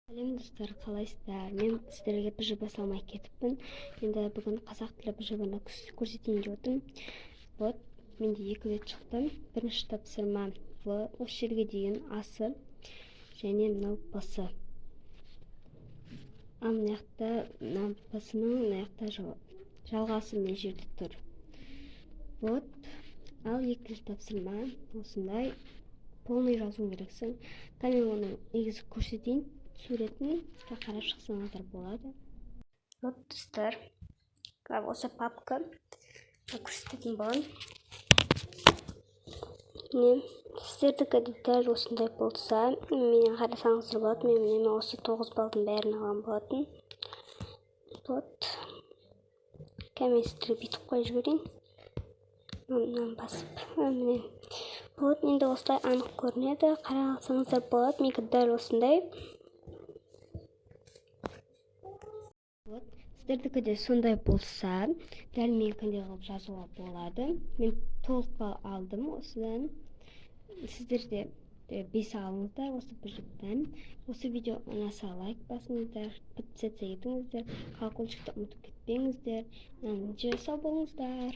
Сәлем, достар, қалайсыздар? Мен сіздерге БЖБ салмай кетіппін. Енді бүгін қазақ тілі БЖБ-ны көрсетейін деп отырмын. Вот, менде екі бет шықты. Бірінші тапсырма В, осы жерге дейін асы және мынау бсы. Ал мына жақта мына бсының мына жақта жалғасы мына жерде тұр. Вот, ал екінші тапсырма осындай, полный жазу керексің. Мен оның негізі көрсетейін суретін, қарап шықсаңыздар болады. Вот, достар, осы папка көрсететін боламын. Міне, сіздердікі де дәл осындай болса, менен қарасаңыздар болады. Мен, міне, осы 9 балдың бәрін алған болатын. Вот, қазір мен сіздерге бүйтіп қойып жіберейін, мынаны басып. Міне, вот, енді осылай анық көрінеді, қарасаңыздар болады. Менікі дәл осындай. Вот, сіздердікі де сондай болса, дәл менікіндей қылып жазуға болады. Мен толық балл алдым осыдан. Сіздер де 5 алыңыздар осы БЖБ-дан. Осы видео ұнаса, лайк басыңыздар, подписаться етіңіздер, колокольчикті ұмытып кетпеңіздер. Сау болыңыздар.